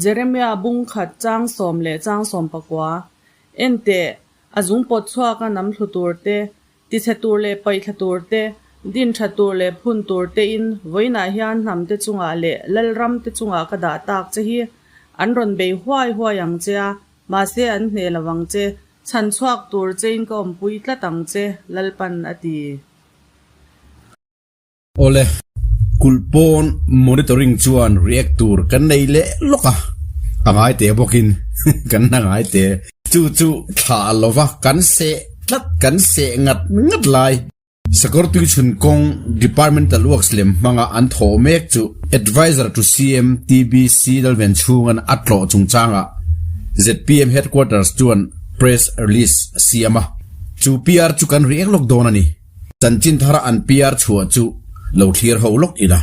Jeremia bung khat chang sawm leh chang sawm pakua, En teh, a zung pawt chhuaka nam thlu tur te, tichhe tur leh paihthla tur te, din tha tur leh phun tur tein vawiinah hian hnam te chungah leh lalram te chungah ka dah tak che hi. An rawn bei huai huai ang che a, mahse an hneh lo ang che, chhan chhuak tur chein ka awmpui tlat ang che, Lalpan a ti. Awle, kulh pawn monitoring chuan react tur kan nei leh lawk a, a ngai teh bawkin kan la ngai teh. Chu chu thlah lova kan seh tlat kan seh ngat ngat lai. Sakawr Tuichhun kawng Departmental Works lem hmanga an thawh mek chu Adviser to CM TBC Lalven chhungan a tlawh chungchangah zpm Headquarters chuan press release a siam a, chu PR chu kan react lawk dawn a ni. Chanchin thara an PR chhuah chu lo thlir ho lawk ila.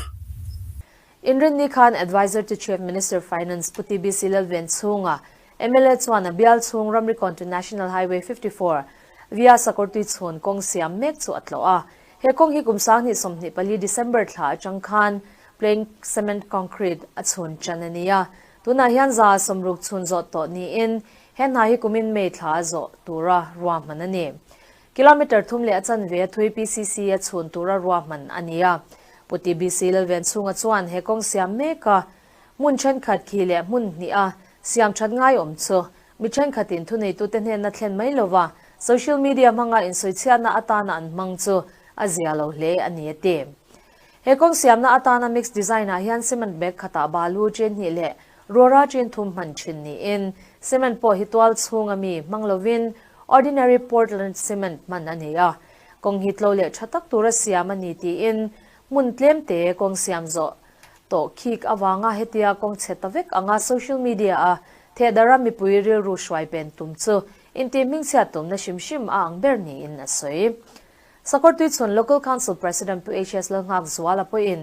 Inrinni khan Adviser to Chief Minister Finance Pu TBC Lalvenchhunga, mla chuan a bial chhung Ramrikawn to National Highway 54 via Sakawrtui chhun kawng siam mek chu a tlawh a. He kawng hi kum 2024 December thla atang khan plain cement concrete a chhun tan a ni a. Tunah hian 60% chhun zawh tawh niin he hna hi kumin May thla a zawh tura ruahman a ni. Kilometre thum leh a chanve a thui PCC a chhun tura ruahman a ni a. Pu TBC Lalvenchhunga chuan he kawng siam mek a, hmun thenkhat khi leh hmun hnih a siam that ngai awm chu mi thenkhatin thuneitute hnenna thlen mai lova social media hmanga insawichhiatna atana an hmang chu a zia lo hle a ni a ti. He kawng siamna atana mix design ah hian cement bag khatah balu chen hnih leh ruara chen thum hman thin niin cement pawh hi tual chhunga mi hmang lovin Ordinary Portland cement hman a ni a, kawng hi tlo leh tha tak tura siam a ni tiin hmun tlem te kawng siam zawh tawh khik avanga hetia kawng chhe ta vek anga social media a thehdara mipui rilru hruai pen tum chu intih hmingchhiat tumna hrim hrim a ang ber niin a sawi. Sakawrtui chhun Local Council President Pu HS Lalnghakzuala pawhin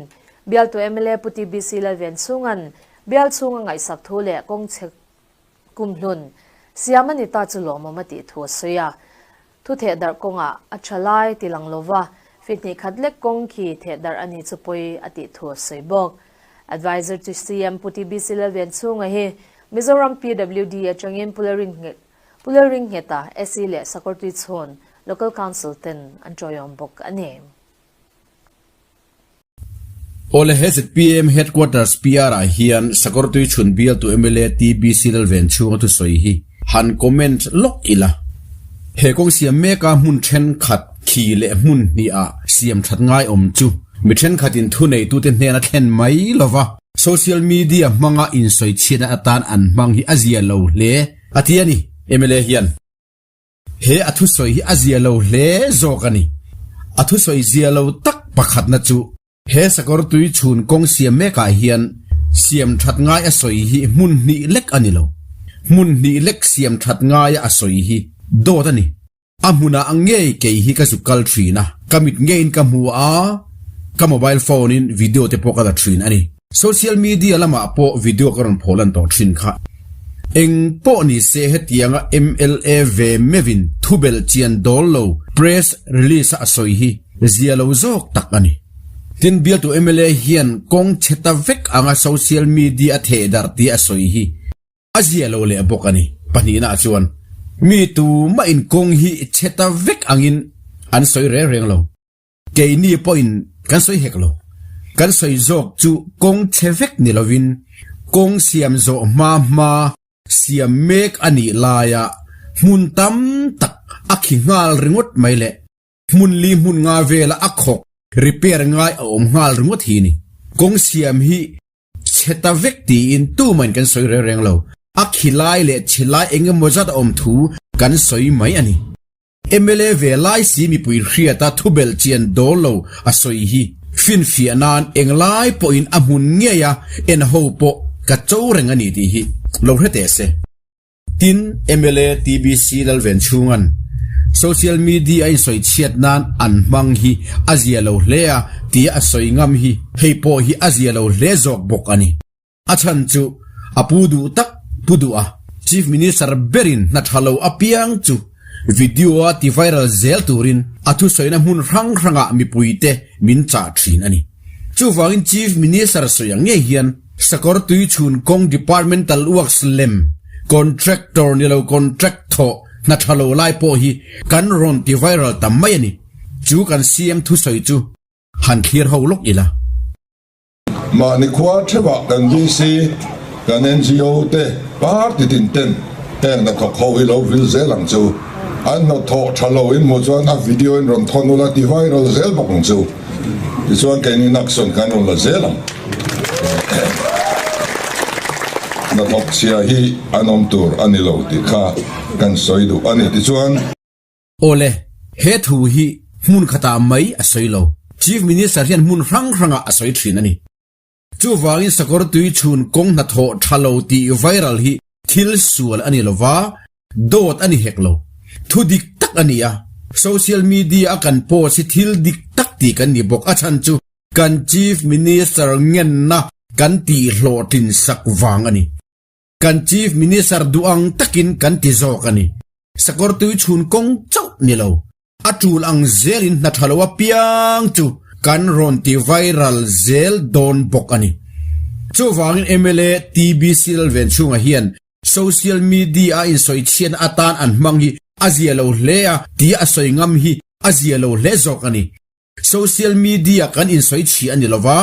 bialtu mla Pu TBC Lalvenchhunga'n bial chhunga ngaihsak thu leh kawng chhe Kumhlun, siam a ni ta chu lawmawm a tih thu a sawi a. Thu thehdarh kawngah a tha lai ti lang lova, fihnih khat lek kawng khi thehdarh a ni chu pawi a tih thu a sawi bawk. Adviser to CM Pu TBC Lalvenchhunga hi Mizoram PWD atangin Pu Lalringheta, SE leh Sakawrtui chhun Local Council ten an tawiawm bawk a ni. Awle he zpm Headquarters PR ah hian Sakawrtui chhun bialtu mla TBC Lalvenchhunga thusawi hi han comment lawk ila. He kawng siam meka hmun thenkhat khi leh hmun hnih ah siam that ngai awm chu mi thenkhatin thuneitute hnena thlen mai lova social media hmanga insawichhiatna atan an hmang hi a zia lo hle a ti a ni mla hian. He a thusawi hi a zia lo hle zawk a ni. A thusawi zia lo tak pakhatna chu he sakawr tui chhun kawng siam mekah hian siam that ngai a sawi hi hmun hnih lek a ni lo. Hmun hnih lek siam that ngaia a sawi hi dawt a ni. A hmunah ngei kei hi ka zuk kal thin a, ka mit ngeiin ka hmu a, ka mobile phone in video te pawh ka la thin a ni. Social media lamah pawh video ka rawn pholan tawh thin kha. Eng pawh ni se hetianga mla ve meuhin thubelh chian dawl lo press release a sawi hi zia lo zawk tak a ni. Tin bialtu mla hian kawng chhe ta vek anga social media a theh darh tia a sawi hi a zia lo leh bawk a ni. Pahnihna chuan mi tumah in kawng hi chhe ta vek angin an sawi reng reng lo. Keini pawhin kan sawi hek lo. Kan sawi zawk chu kawng chhe vek ni lovin kawng siam zawh hma hma siam mek a nih laia hmun tam tak a khi nghal ringawt mai leh hmun li hmun nga vela a khawk repair ngai a awm nghal ringawt hi ni. Kawng siam hi chhe ta vek tiin tumahin kan sawi reng reng lo. A khi lai leh chhe lai eng emaw zat a awm thu kan sawi mai a ni. Mla ve lai si mipui hriata thubelh chian dawl lo a sawi hi finfiah nan englai pawhin a hmun ngei a en ho pawh ka cho reng a ni tih hi lo hre teh se. Tin, mla TBC Lalvenchhunga'n social media a insawi chhiat nan an hmang hi a zia lo hle a tia a sawi ngam hi hei pawh hi a zia lo hle zawk bawk a ni. A chhan chu a pu duh tak pu duh a, Chief Minister berin hna tha lo apiang chu video a ti viral zel turin a thusawina hmun hrang hrangah mipuite min chah thin a ni. Chuvangin Chief Minister sawi ang ngei hian. Sakawr tui chhun kawng departmental works lem contractor ni lo contract thawh hna tha lo lai pawh hi kan rawn ti viral tam mai a ni. Chu kan CM thusawi chu han thlir ho lawk ila. Mahni khua theuhah kan DC, kan NGO te party tin ten heng hnathawk ho hi lo vil zel ang chu. An hnathawh tha lo in hmuh chuan a video in rawn thawn ula ti viral zel bawk ang chu. Tichuan keini action kan rawn la zel ang. Hnathawk chhia hi an awm tur a ni lo tih kha kan sawi duh a ni. Tichuan. Awle, he thu hi hmun khatah mai a sawi lo. Chief Minister hian hmun hrang hrangah a sawi thin a ni. Chuvangin sakawr tui chhun kawng hnathawh tha lo tih viral hi thil sual a ni lo va, dawt a ni hek lo. Thu dik tak a ni a, social media a kan post hi thil dik tak tih kan ni bawk. A chhan chu kan Chief Minister ngenna kan tihhlawhtlin sak vang a ni. Kan Chief Minister duh ang takin kan ti zawk a ni. Sakawr tui chhun kawng chauh ni lo. A tul ang zelin hna tha lo apiang chu kan rawn ti viral zel dawn bawk a ni. Chuvangin mla TBC Lalvenchhunga hian social media a insawi chhiatna atan an hmang hi a zia lo hle a tia a sawi ngam hi a zia lo hle zawk a ni. Social media kan insawi chhia a ni lova,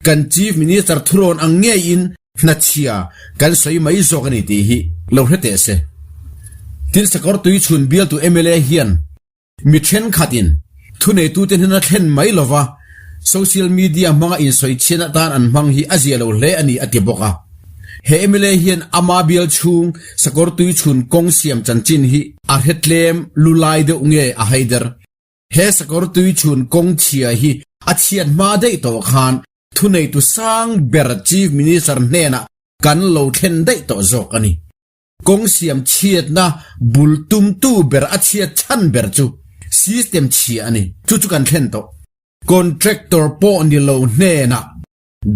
kan Chief Minister thurawn ang ngeiin hnachhia kan sawi mai zawk a ni tih hi lo hre teh se. Tin Sakawr tui chhun bialtu mla hian mi thenkhatin thuneitute hnena thlen mai lova social media hmanga insawi chhian atan an hmang hi a zia lo hle a ni a ti bawk a. He mla hian ama bial chhung Sakawr tui chhun kawng siam chanchin hi a hre tlem lulai deuh nge a haider. He sakawr tui chhun kawng chhia hi a chhiat hma daih tawh khan thuneitu sang ber Chief Minister hnenah kan lo thlen daih tawh zawk a ni. Kawng siam chhiatna bul tumtu ber a chhiat chhan ber chu system chhia a ni. Chu chu kan thlen tawh. Contractor pawh ni lo hnenah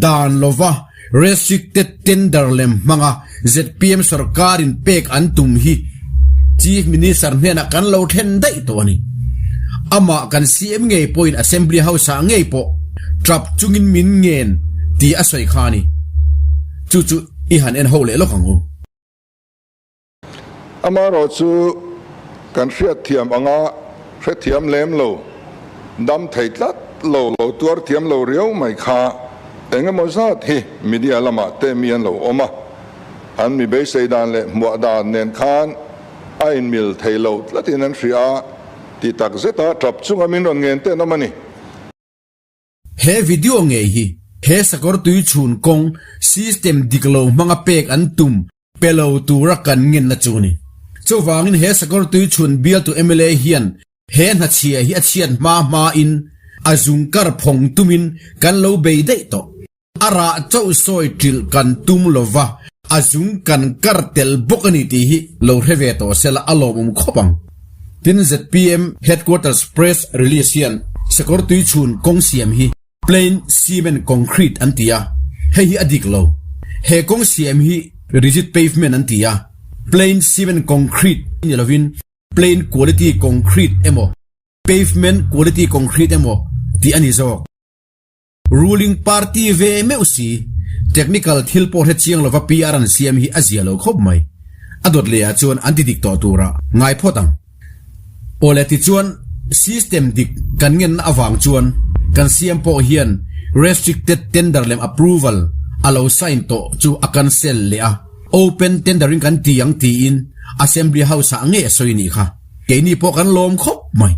Dan lova restricted tender lem hmanga zpm sorkarin pek an tum hi Chief Minister hnenah kan lo thlen daih tawh a ni. Amah kan CM ngei pawhin Assembly House-ah ngei pawh tap chungin min ngen tih a sawi kha a ni. Chu chu i han en ho leh lawk ang u. Amaherawhchu, kan hriatthiam anga hrethiam lem lo, dam thei tlat lo, lo tuar thiam lo riau mai kha eng emaw zat hi media lamah te mi an lo awm a, an mi beisei dan leh hmuah dan nen khan a inmil thei lo tlatin an hria a, ti tak zeta tap chunga min rawn ngen ten awm a ni. He video ngei hi he sakawr tui chhun kawng system dik lo hmanga pek an tum pe lo tura kan ngenna chu a ni. Chuvangin he sakawr tui chhun bialtu mla hian he hnachhia hi a chhiat hma hmain a zung kar phawng tumin kan lo bei daih tawh. A rah chauh sawi ṭilh kan tum lova, a zung kan kar tel bawk a ni tih hi lo hre ve tawh sela a lawmawm khawp ang. Tin zpm Headquarters Press Release hian sakawr tui chhun kawng siam hi Plain Cement Concrete an ti a, hei hi a dik lo. He kawng siam hi Rigid Pavement an ti a, Plain Cement Concrete ni lovin Plain Quality Concrete emaw Pavement Quality Concrete emaw tih a ni zawk. Ruling party ve meuh si, technical thil pawh hre chiang lova PR an siam hi a zia lo khawp mai. A dawt leh ah chuan an ti dik tawh turah ngai phawt ang. Awle tichuan system dik kan ngenna avang chuan kan siam pawh hian restricted tender lem approval a lo sign tawh chu a cancel leh a, open tender in kan ti ang tiin Assembly House ah ngei a sawi nih kha. Keini pawh kan lawm khawp mai.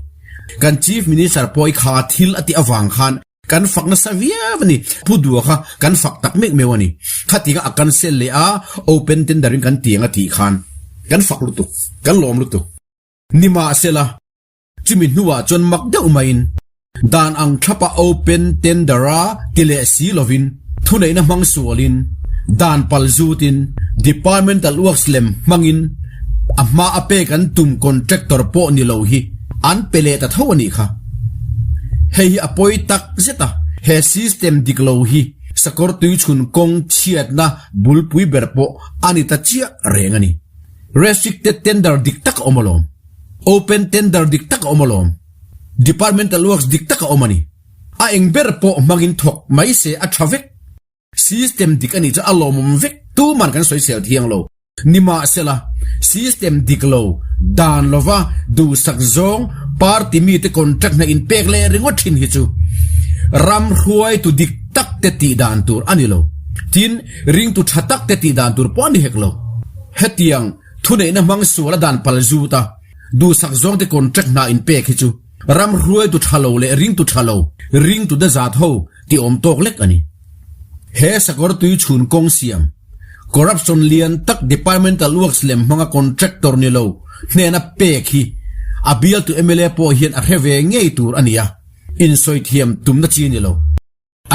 Kan Chief Minister pawh i kha thil a tih avang khan kan fak nasa viau a ni. Pu Dua kha kan fak tak mek meuh a ni. Khatinga a cancel leh a, open tender in kan tiang a tih khan kan fak lutuk, kan lawm lutuk. Nimahsela, chumi hnuah chuan mak deuh maiin dan ang thlapa open tender a ti leh si lovin thuneihna hmang sualin dan pal zutin departmental works lem hmangin a hma a pek an tum contractor pawh ni lo hi an pe leh ta tho a nih kha. Hei hi a pawi tak zet a, he system dik lo hi sakawr tui chhun kawng chhiatna bulpui ber pawh a ni ta chiah reng a ni. Restricted tender dik tak a awm alawm. Open tender dik tak a awm alawm. Departmental works dik tak a awm a ni. A eng ber pawh hmangin thawk mai se a tha vek. System dik a nih chu a lawmawm vek tuman kan sawisel thiang lo. Nimahsela, system dik lo, dan lova duhsak zawng party mite contract hna inpek leh ringawt thin hi chu ram hruaitu dik tak te tih dan tur a ni lo. Tin, ringtu tha tak te tih dan tur pawh a ni hek lo. Hetiang thuneihna hmang sual a dan pal zut a, duhsak zawng te contract hna inpek hi chu ram hruaitu tha lo leh ringtu tha lo, ringtu dazat ho ti awm tawk lek a ni. He sakawr tui chhun kawng siam, corruption lian tak departmental works lem hmanga contractor ni lo hnena pek hi a bialtu mla pawh hian a hre ve ngei tur a ni a, insawi thiam tumna chi ni lo.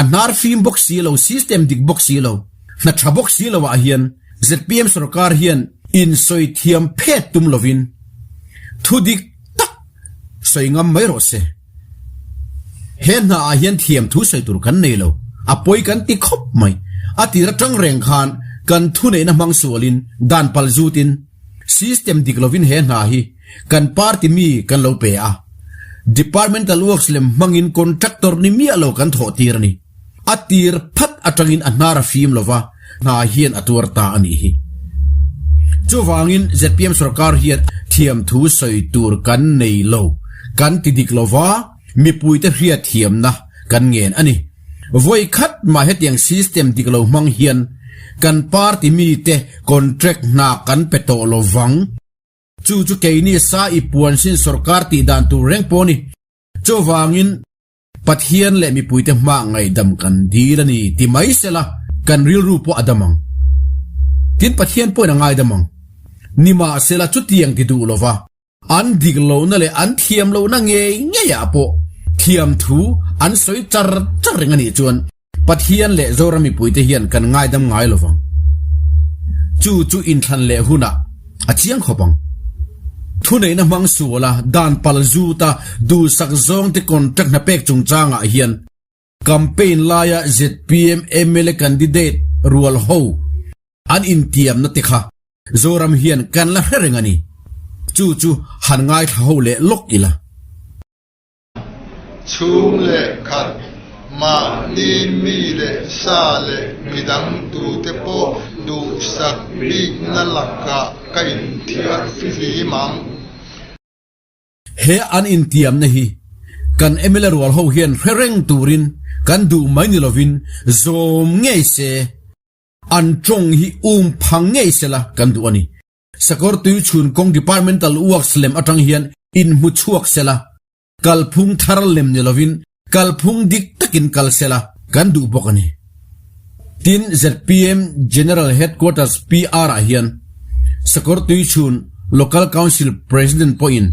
A hnar fim bawk si lo, system dik bawk si lo, hna tha bawk si lo ah hian zpm sorkar hian insawi thiam phet tum lovin thu dik tak sawi ngam mai rawh se. He hna ah hian thiam thu sawi tur kan nei lo, a pawi kan ti khawp mai. A tir atang reng khan kan thuneihna hmang sualin dan pal zutin system dik lovin he hna hi kan party mi kan lo pe a. Departmental works lem hmangin contractor ni miah lo kan thawh tir a ni. A tir phat atangin a hnar a fim lova, hna hian a tuar ta a nih hi. Chuvangin zpm sorkar hian thiam thu sawi tur kan nei lo, kan ti dik lova, mipuite hriatthiamna kan ngen a ni. Vawi khat mah hetiang system dik lo hmang hian kan party mite contract hna kan pe tawh lovang. Chu chu keini sa i puan sin sorkar tih dan tur reng pawh a ni. Chuvangin. Pathian leh mipuite hma ngaihdam kan dil a ni ti mai sela kan rilru pawh a dam ang. Tin, Pathian pawhin a ngaidam ang. Nimahsela chutiang ti duh lova an dik lohna leh an thiam lohna ngei ngeiah pawh thiam thu an sawi char char reng a nih chuan Pathian leh Zoram mipuite hian kan ngaidam ngai lo vang. Chu chu inthlan leh hunah a chiang khawp ang. Thuneihna hmang suala dan pal zuta duhsak zawngte contract hna pek chungchangah hian campaign laia zpm mla candidate rual ho an intiamna te kha Zoram hian kan la hre reng a ni. Chu chu han ngaithla ho leh lawk ila. Chhung leh khat, mahni mi leh sa leh midang tute pawh duhsak bikna lakah ka inthiar fihlim ang. He an intiamna hi kan mla rual ho hian hre reng turin kan duh mai ni lovin zawm ngei se, an tawng hi um phang ngei sela kan duh a ni. Sakawr tui chhun kawng Departmental Works lem atang hian inhmu chhuak sela, kalphung thar lem ni lovin kalphung dik takin kal sela kan duh bawk a ni. Tin, zpm General Headquarters PR ah hian Sakawr tui chhun Local Council President pawhin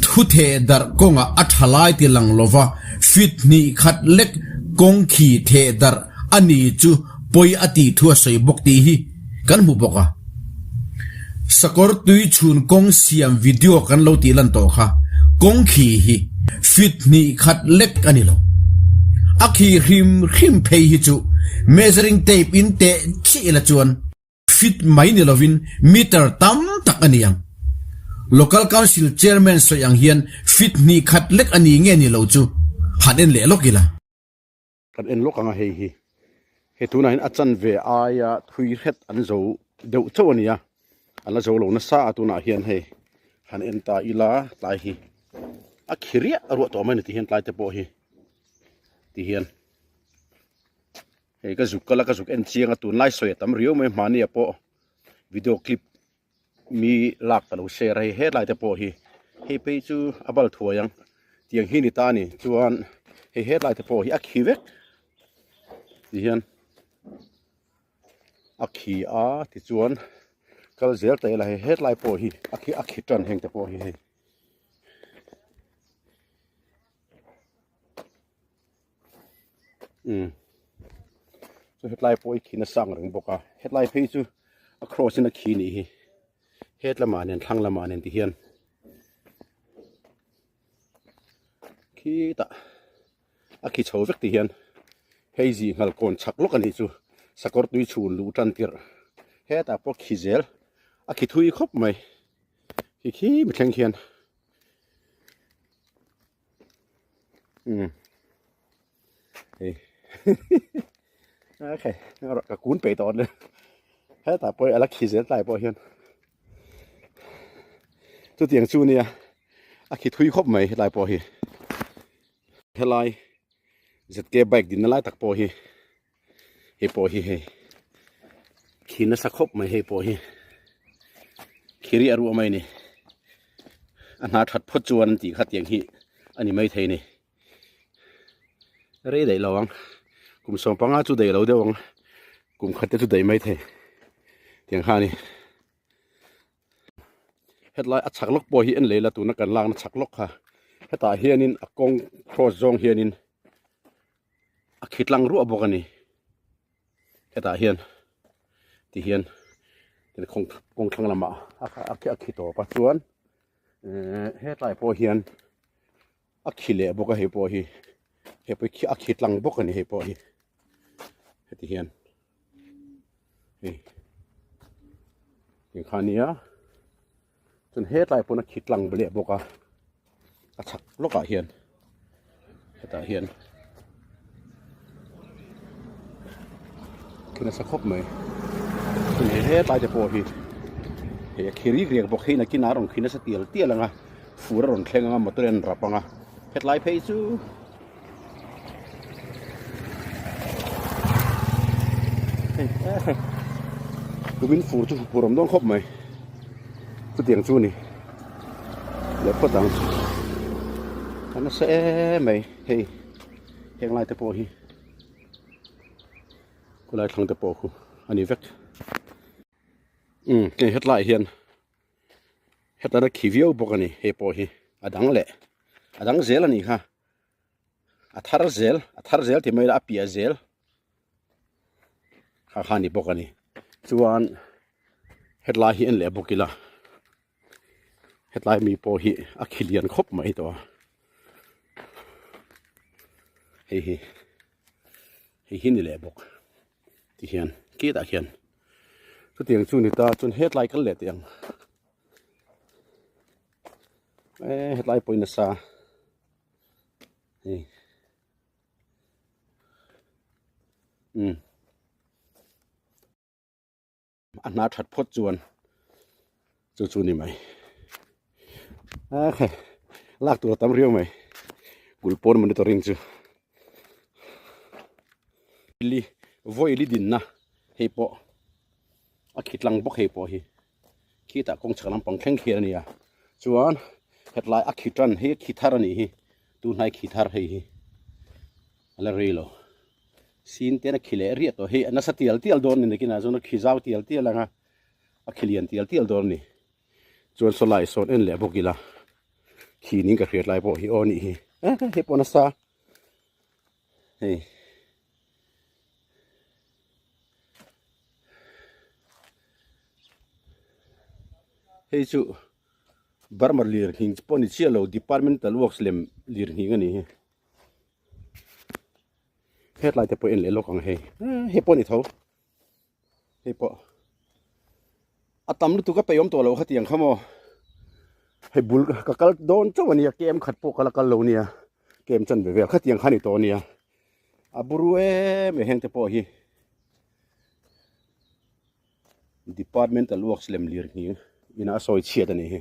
thu theh darh kawngah a tha lai ti lang lova fit hnih khat lek kawng khi theh darh a ni chu pawi a tih thu a sawi bawk tih hi kan hmu bawk a. Sakawr tui chhun kawng siam video kan lo tih lan tawh kha kawng khi hi fit hnih khat lek a ni lo. A khi hrim hrim phei hi chu measuring tape in teh chiah ila chuan fit mai ni lovin meter tam tak a ni ang. Local Council Chairman sawi ang hian fit hnih khat lek a ni nge ni lo chu han en leh lawk ila. Kan en lawk ang a hei hi. Hei tunah hian a chanve aia thui hret an zo deuh chauh a ni a, an la zo lo nasa a tunah hian hei han en ta ila tlai hi a khi riah ruah tawh mai a ni ti hian tlai te pawh hi ti hian hei ka zuk kal a ka zuk en chiang a tunlai sawi a tam riau mai hmani ah pawh video clip mi lak ka lo share a hei hetlai te pawh hi hei phei chu a bal thuai ang tiang hi ni ta a ni chuan hei hetlai te pawh hi a khi vek ti hian a khi a tichuan kal zel ta ila hei hetlai pawh hi a khi a khi tan heng te pawh hi hei. Umm chu hetlai pawh hi khi nasa ang reng bawk a hetlai phei chu a cross in a khi nih hi het lamah nen thlang lamah nen ti hian khitah a khi chho vek ti hian hei zih nghal kawn chhak lawk a nih chu sakawr tui chhun luh tan tirh hetah pawh khi zel a khi thui khawp mai khi khi mi thleng khian. Umm hei. Okay, ka kun peih tawh le. Hetah pawh a la khi zel tlai pawh hian. Chutiang chu nia a khi thui khawp mai hetlai pawh hi. Helai ZK bike dinna lai tak pawh hi hei pawh hi hei khi nasa khawp mai hei pawh hi khi riah ruah mai a ni. A hna that phawt chuan an tih kha tiang hi a ni maithei a ni. Rei daih lo ang kum 15 chu daih lo deuh ang kum khat te chu daih mai thei tiang kha a ni hetlai a chhak lawk pawh hi en leh ila tuna kan lakna chhak lawk kha hetah hianin a kawng cross zawng hianin a khi tlang ruah bawk a ni hetah hian ti hian kawng thlang lamah a khi tawp a chuan hetlai pawh hian. A khi leh bawk a hei pawh hi hei pawh hi a khi tlang bawk a ni hei pawh hi heti hian hei ti kha nia chuan hetlai pawn a khi tlang leh bawk a a chhak lawkah hian hetah hian khi nasa khawp mai chuan hei hetlai te pawh hi hei a khi rik riak bawk hei nakinah a rawn khi nasa tial tial ang a. Fur a rawn thleng anga motor in rap anga hetlai phei chu tumin fur chu fur awm dawn khawp mai chutiang chu ni leh phawt ang a nasa em mai hei heng lai te pawh hi khulai thlang te pawh khu a ni vek umm hei hetlaiah hian. Hetlai a khi viau bawk a ni hei pawh hi a dang leh a dang zel a nih kha a thar zel a thar zel tih mai ila a piah zel kha kha a ni bawk a ni chuan hetlai hi en leh bawk ila hetlai mi pawh hi a khi lian khawp mai tawh a hei hi hei hi ni leh bawk. Ti hian khitah khian chutiang chu ni ta chuan hetlai kal leh teh ang eh hetlai pawhin nasa hei um a hna that phawt chuan chu chu ni mai okay lak tur a tam riau mai kulh pawn monitoring chu li vawi li dinna hei pawh a khi tlang bawk hei pawh hi khitah kawng chhak lampang thleng khian a ni a chuan hetlai a khi tan hi khi thar a nih hi tunhnai khi thar hei hi a la rei lo sin te a khi leh riah tawh hei a nasa tial tial dawn a ni nakinah chuan a khi zau tial tial ang a a khi lian tial tial dawn a ni chuan saw lai sawn en leh bawk ila khi ning ka hriat lai pawh hi aw nih hi hei pawh nasa hei hei chu Burma lir nghing pawh ni chiah lo departmental works lem lir nghing a ni hi. Hetlai te pawh en leh lawk ang hei hei pawh a ni tho hei pawh a tam lutuk a peihawm tawh loh kha tiang kha maw hei bul ka kal dawn chauh a nia kem khat pawh ka la kal lo nia kem chan ve vel kha tiang kha a ni tawh a nia a buru em em heng te pawh hi departmental works lem lir nghing ina a sawi chhiat a ni hi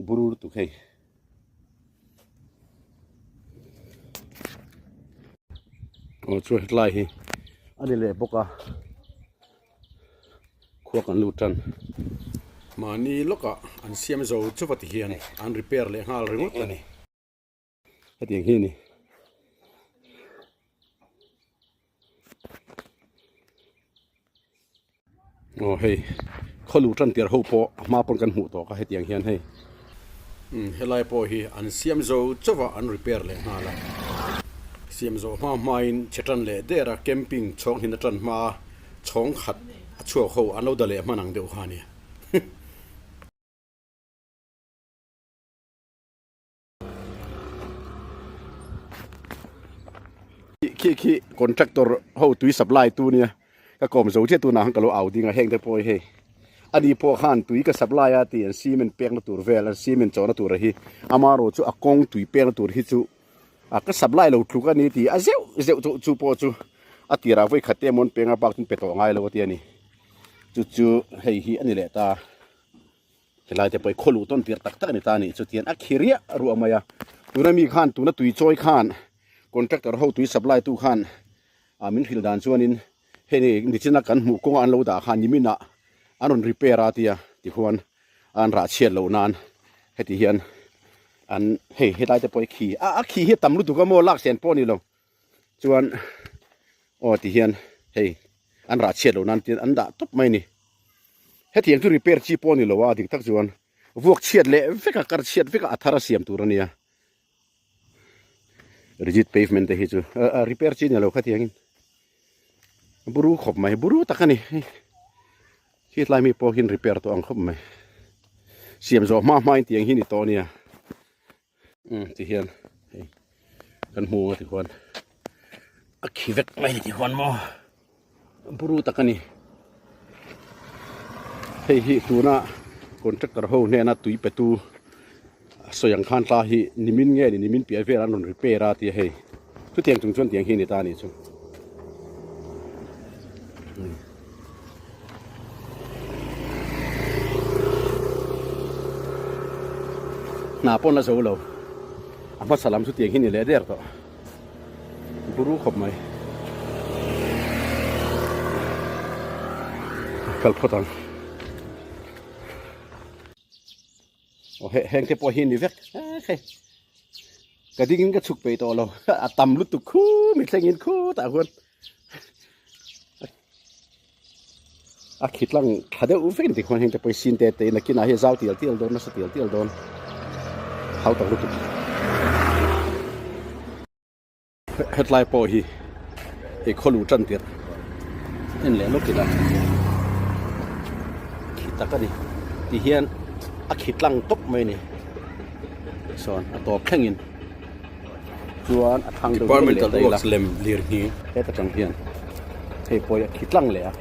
buru lutuk hei aw chu hetlai hi a ni leh bawk a khua kan lut tan mahni lawkah an siam zo chuva ti hian an repair leh nghal ringawt a ni. Hetiang hi a ni. Aw hei khawlu tan tir ho pawh a hma pawn kan hmuh tawh kha hetiang hian hei umm helai pawh hi an siam zo chauh a an repair leh nghal a siam zawh hma hmain che tan leh der a camping chhawng hin atan hma chhawng khat a chhuak ho an lo da leh hman ang deuh kha a nia. Khi khi contractor ho tui supply tu nia ka kawm zo chiah tunah khan ka lo au ding a heng te pawh hi hei ani pawh khan tui ka supply a tih an cement pek na tur vel an cement chawhna tur a hi amaherawh chu a kawng tui pek na tur hi chu a ka supply lo tluk a ni tih a zeuh zeuh chu chu pawh chu. A tirah vawi khat te emaw an peng a bak chu an pe tawh ngai lo a ti a ni. Chu chu hei hi a ni leh ta. Helai te pawh hi khaw luh tawn tir tak tak a ni ta a nih chu tihian a khi riah ruah mai a. Tuna mi khan tuna tui chawi khan contractor ho tui supply tu khan ah min hrilh dan chuanin hei ni nichina kan hmuh kawnga an lo dah khan niminah an rawn repair a tia tikhuan an rah chhiat loh nan heti hian an hei helai te pawh hi khi a a khi hi a tam lutuk a maw lak sen pawh a ni lo. Chuan aw ti hian hei an rah chhiat loh nan tin an dah tawp mai a ni. Hetiang chu repair chi pawh a ni lo a dik tak chuan vuak chhiat leh vek a kar chhiat vek a a thar a siam tur a nia. Rigid pavement te hi chu repair chi a ni lo khatiangin buru khawp mai buru tak a ni. Khi tlai mi pawh hian repair tawh ang khawp mai. Siam zawh hma hma in tiang hi ni tawh a nia. Umm ti hian hei kan hmu ang a ti huan a khi vek mai ni ti huan maw buru tak a ni hei hi tuna contractor ho hnena tui pe tu a sawi ang khan tla hi nimin nge ni nimin piah vel an rawn repair a tia hei chutiang chung chuan tiang hi a ni ta a nih chu. Hna pawn la zo lo a hmasa lam chu tiang hi ni leh der tawh buru khawp mai kal phawt ang aw he heng te pawh hi ni vek hei ka ding in ka chhuk peih tawh lo a tam lutuk khu mi thleng in khu tah huan. A khitlang tha deuh vek ni tikhuan heng te pawh hi sin te te in a kinah hian zau tial tial dawn nasa tial tial dawn hau tak lutuk. Hetlai pawh hi hei khaw luh tan tirh en leh lawk ila khi tak a ni ti hian a khitlang tawp mai a ni sawn a tawp thlengin. Chuan a thlang deuh hi leh daih la. Lem lir hi. Heta tang hian hei pawh hi a khi tlang leh a.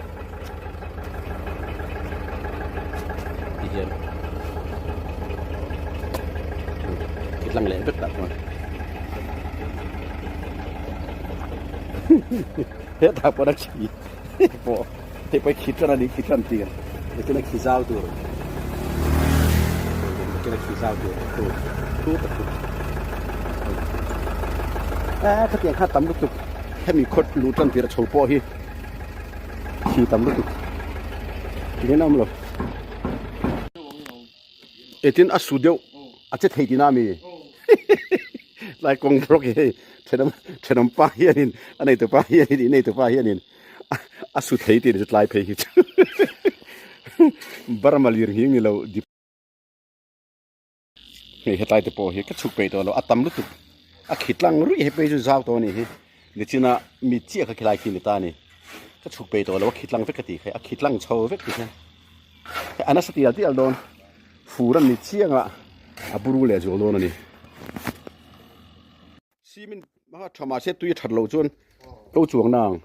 Ti hian khi tlang leh vek tah chuan. Hetah pawh a khi hei pawh hei pawh hi khi tan a ni khi tan tir lekin a khi zau tur lekin a khi zau tur thu thu tak chu a khatiang kha tam lutuk hemi khawt luh tan tir a chho pawh hi khi tam lutuk tihian a awm lo etin a su deuh a che thei tihna a mi. Lai kawng rawk hi hei thenawm thenawm pa hianin a neitu pa hianin i neitu pa hianin a su thei tih ni chu tlai phei hi chu Burma lir nghing ni lo dip hei hetlai te pawh hi ka chhuk peih tawh lo a tam lutuk a khi tlang ruih he phei chu zau tawh a nih hi nichina mi chiah kha khilai khi ni ta a ni ka chhuk peih tawh lo a khi tlang vek ka tih kha a khi tlang chho vek ti hian a nasa tial tial dawn. Fur an ni chiang a, a buru leh zual dawn a ni. Cement hmanga tha mahse tui a that loh chuan to chuang na ang.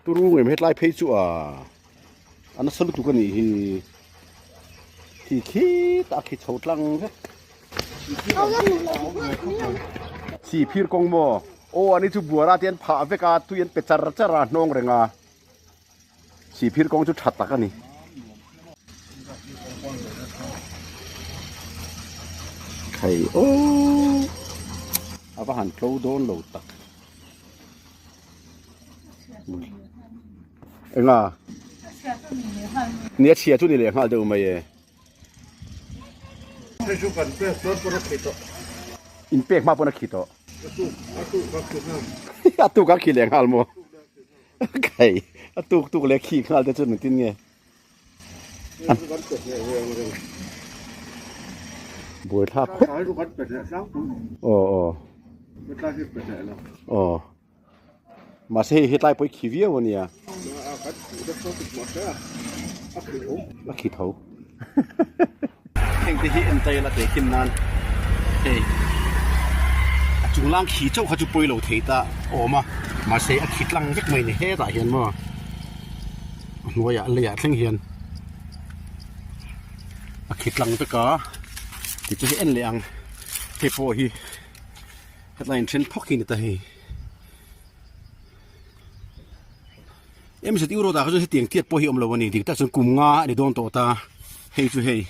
Turu ngem hetlai phei chu a a nasa lutuk a nih hi. Khi khitah a khi chho tlang vek. Chi phir kawng maw? Aw ani chu buara te an phah vek a, tui an pe char char a hnawng reng a. Sihphir kawng chu tha tak a ni. Khai aw a va han tlo dawn lo tak. Enga Nia chhia chu ni leh nghal deuh mai e. In pek hma pawn a khi tawh. A tuk a khi leh nghal maw. Kai a tuk tuk leh khi nghal te chuan engtin nge buai thlak khawp aw aw aw mahse hei hetlai pawh hi khi viau ania a khi tho Heng te hi en tail a tehkhin nan hei a chung lang khi chauh kha chu pawi lo thei ta awm a mahse a khi tlang vek mai ni hetah hian maw a hnuaiah leiah thleng hian a khi tlang vek a tichu hi en leh ang hei pawh hi hetlai in then phawk hi ni ta hei. MZU road ah kha chuan hetiang tiat pawh hi awm lo a ni dik tak chuan kum nga a ni dawn tawh ta hei chu hei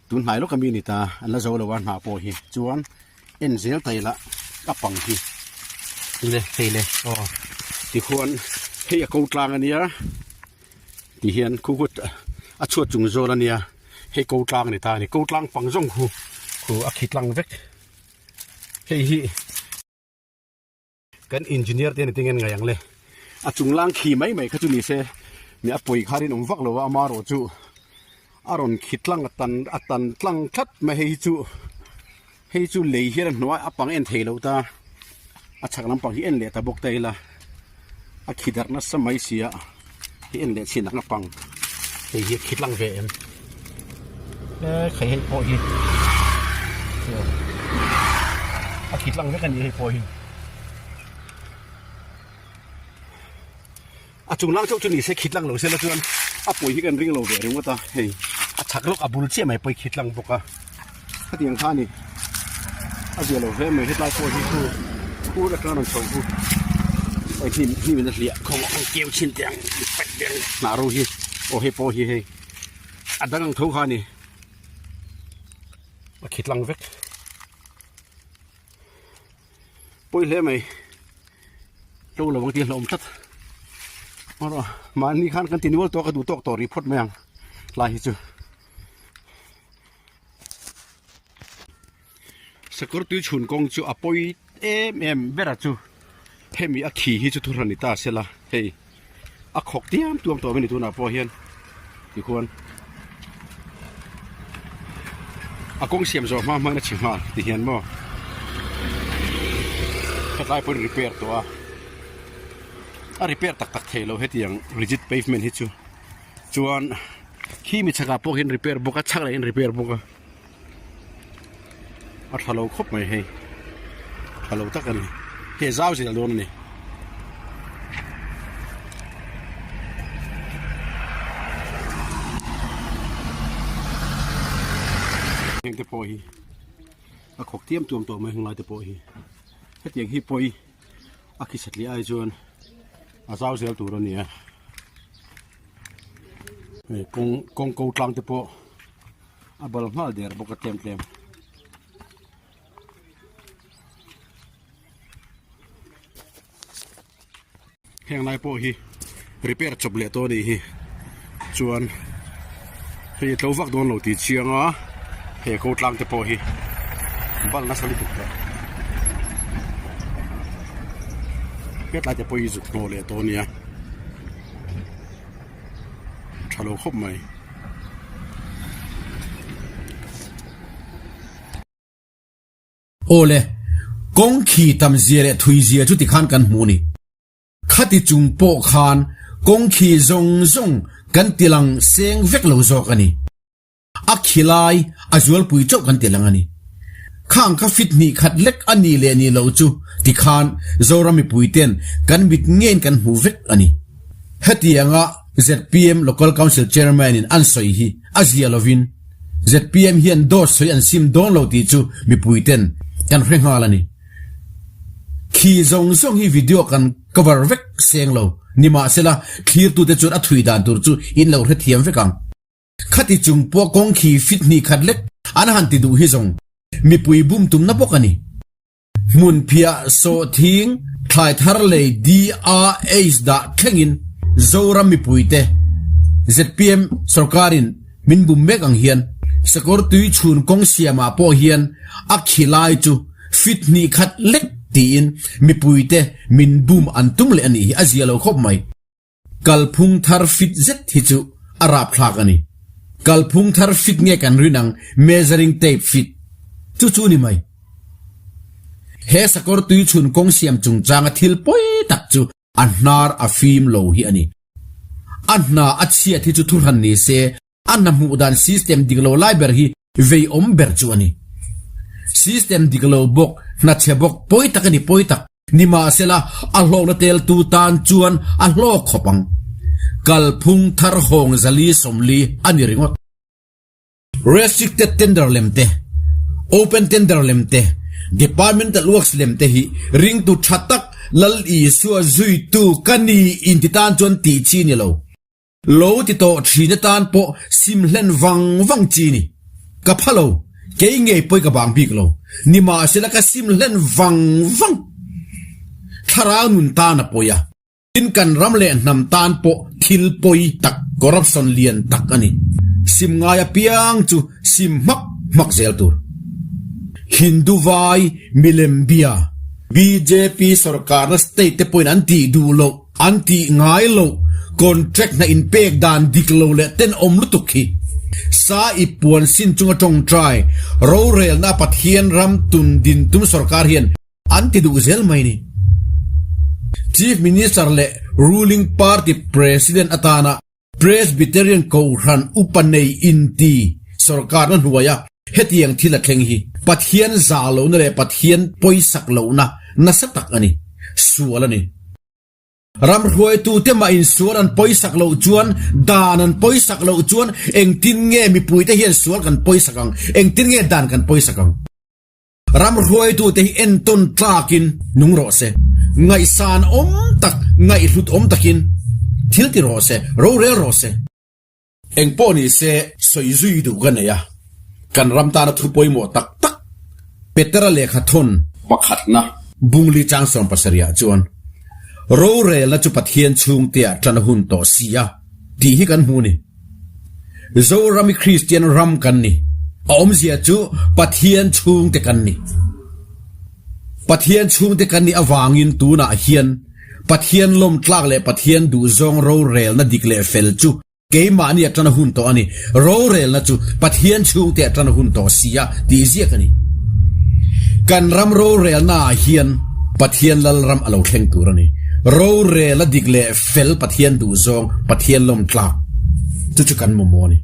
tun hnai lawk ami a ni ta an la zo lo a hna pawh hi chuan en zel ta ila a pang hi le hei le aw tikhuan hei a ko tlang a nia ti hian khu khu a chhuat chung zawl a nia hei ko tlang a ni ta a ni ko tlang pang zawng khu khu a khi tlang vek hei hi. Kan engineer te ni te ngen ngai ang le. A chung lang khi mai mai kha chu ni se mi a pawi kha rinawm vak lo a amarawh chu a rawn khi tlang a tan a tan tlang tlat mai hei hi chu hei chu lei hian a hnuai a pang en thei lo ta a chhak lampang hi en leh ta bawk ta ila a khi darh nasa mai si a hi en leh chin ang a pang hei hi a khi tlang ve em e khai hei pawh hi a khi tlang vek a ni hei pawh hi a chung lang chauh chu ni se khi tlang lo se la chuan a pawi hi kan ring lo ve ringawt a hei a chhak lawk a bul chiah mai pawh hi khi tlang bawk a khatiang kha a ni a zia lo hle mai hetlai pawh hi khu khu atanga rawn chho khu hei hnim hnim in a hliah khawng a keu chhin teh ang paih teh ang hnah ro hi aw hei pawh hi hei a dang ang tho kha a ni a khi tlang vek pawi hle mai tlo lo ang tih a hlauhawm tlat mahni khan kan ti nual tawk a duh tawk tawh rih phawt mai ang tlai hi chu. Sakawr tui chhun kawng chu a pawi em em ber a chu hemi a khi hi chu thu hran ni ta sela hei a khawk tiam tuam tawh mai ni tunah pawh hian tikhuan a kawng siam zawh hma hma in a chhe nghal ti hian maw hetlai pawhin repair tawh a a repair tak tak thei lo hetiang rigid pavement hi chu. Chuan khi mi chhakah pawh hian repair bawk a chhak leh in repair bawk a a tha lo khawp mai hei tha lo tak a ni hei zau zel dawn a ni. Heng te pawh hi a khawk tiam tuam tawh mai heng lai te pawh hi hetiang hi pawi a khi satliah ai chuan a zau zel tur a ni a. Hei kawng kawng ko tlang te pawh a bal nghal der bawk a tlem tlem. Heng lai pawh hi repair chawp leh tawh a nih hi chuan hei a tlo vak dawn lo tih chiang a he ko tlang te pawh hi bal nasa lutuk tawh hetlai te pawh hi zuk hnawh leh tawh a nia. Tha lo khawp mai. Aw le, kawng khi tam zia leh thui zia chu tikhan kan hmu ni. Khati chung pawh khan kawng khi zawng zawng kan tilang seng vek lo zawk a ni. A khi lai a zualpui chauh kan ti lang a ni. Khang kha fit hnih khat lek a nih leh nih loh chu tikhan Zoram mipui ten kan mit ngein kan hmu vek a ni. Hetianga zpm Local Council Chairman in an sawi hi a zia lovin zpm hian dawt sawi an sim dawn lo tih chu mipui ten kan hre nghal a ni. Khi zawng zawng hi video kan cover vek seng lo. Nimahsela thlirtute chuan a thui dan tur chu in lo hrethiam vek ang. Khati chung pawh kawng khi fit hnih khat lek an han ti duh hi zawng mipui bum tumna bawk a ni. Hmun phiah sawhthing thlai thar lei DRH dah thlengin Zoram mipuite zpm sorkarin min bum mek ang hian sakawr tui chhun kawng siamah pawh hian a khi lai chu fit hnih khat lek tiin mipuite min bum an tum leh a nih hi a zia lo khawp mai. Kalphung thar fit zet hi chu a rapthlak a ni. Kalphung thar fit nge kan rin ang measuring tape fit chu chu ni mai. He sakawr tui chhun kawng siam chungchanga thil pawi tak chu a hnar a fim lo hi a ni. A hna a chhiat hi chu thuhran ni se A hna hmuh dan system dik lo lai ber hi vei awm ber chu a ni. System dik lo bawk, hna chhe bawk, pawi tak a ni pawi tak. Nimahsela, a hlawkna teltu tan chuan a hlawk khawp ang. Kalphung thar hawng zali 40 a ni ringawt. Restricted tender lem te, open tender lem te, departmental works lem te hi ringtu tha tak. Lal Isua zuitu ka ni inti tan chuan tih chi ni lo. Lo ti tawh thin atan pawh sim hlen vang vang chi ni. Ka pha lo, kei ngei pawi ka bang bik lo. Nimahsela ka sim hlen vang vang. Thlarau nun tan a pawi a. Tin kan ram leh hnam tan pawh thil pawi tak, corruption lian tak a ni. Sim ngai apiang chu sim hmak hmak zel tur. Hindu vai milem bia, bjp sorkarna state te pawhin an tih duh loh, an tih ngai loh, contract hna inpek dan dik lo leh tenawm lutuk hi. Sa i puan sin chunga tawngtai, rorelna Pathian ram tun din tum sorkar hian An ti duh zel mai ni. Chief Minister leh ruling party President atana Presbyterian Kohhran upa nei inti sorkarna hnuaia hetiang thil a thleng hi Pathian zah lohna leh Pathian pawisak lohna nasa tak a ni. Sual a ni. Ram hruaitute mah insual an pawisak loh chuan, dan an pawisak loh chuan engtin nge mipuite hian sual kan pawisak ang? Engtin nge dan kan pawisak ang? Ram hruaitute hi entawn tlakin nung rawh se, ngaihsan awm tak, ngaihhlut awm takin thil ti rawh se, rorel rawh se. Eng pawh ni se sawi zui duh ka nei a, kan ram tana thu pawimawh tak tak Petera lehkha thawn pakhatna Bungli chang 70 ah chuan rorelna chu Pathian chhungteah tan a hun tawh si a tih hi kan hmu a ni. Zoram i Kristian ram kan ni. A awmzia chu Pathian chhungte kan ni. Pathian chhungte kan nih avangin tunah hian Pathian lawmtlak leh Pathian duhzawng rorelna dik leh fel chu keimahni a tan a hun tawh a ni. Rorelna chu Pathian chhungte a tan a hun tawh si a tih ziak a ni. Kan ram rorelna ah hian Pathian Lalram a lo thleng tur a ni. Rorelna dik leh fel Pathian duhzawng, Pathian lawmtlak chu chu kan mamawh a ni.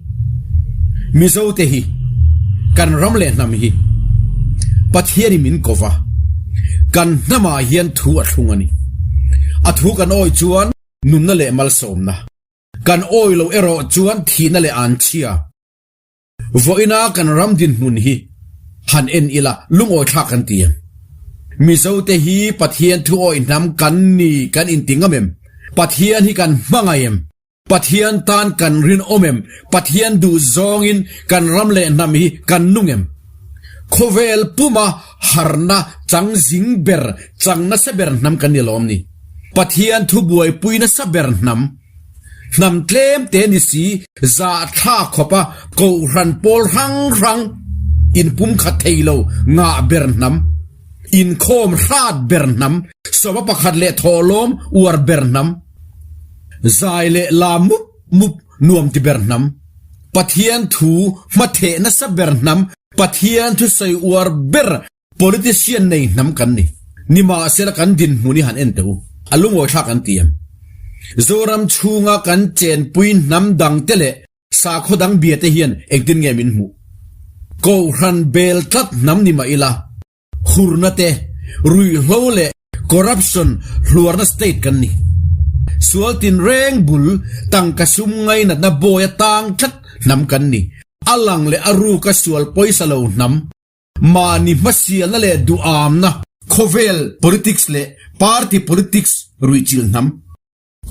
Mizote hi kan ram leh hnam hi Pathianin min ko va, kan hnamah hian thu a thlung a ni. A thu kan awi chuan nunna leh malsawmna, kan awi loh erawh chuan thihna leh anchhia. Vawiina kan ram dinhmun hi han en ila lungawi thlak kan ti em? Mizote hi Pathian thuawi hnam kan ni kan inti ngam em? Pathian hi kan hmangaih em? Pathian tan kan rinawm em? Pathian duh zawngin kan ram leh hnam hi kan nung em? Khawvel puma harna chang zing ber, chang nasa ber hnam kan ni lawm ni? Pathian thu buaipui nasa ber hnam. Hnam tlem te ni si zah thla khawpa kohhran pawl hrang hrang inpumkhat thei lo ngah ber hnam, inkhawm hrat ber hnam, sawma pakhat leh thawhlawm uar ber hnam, zai leh la mup mup nuam ti ber hnam, Pathian thu hmatheh nasa ber hnam, Pathian thusawi uar ber Politician nei hnam kan ni. Nimahsela kan dinhmun hi han en teh u. A lungawi thlak an ti em? Zoram chhunga kan chenpui hnam dangte leh sakhaw dang bia te hian engtin nge min hmuh? Kohhran bel tlat hnam ni mah ila, hurna te, ruihhlo leh corruption hluarna state kan ni. Sual tinreng bul tangka sum ngainatna bawi a tang tlat hnam kan ni. A lang leh a ruka sual pawisa lo hnam. Mahni hmasialna leh duhamna khawvel politics leh party politics ruihchilh hnam.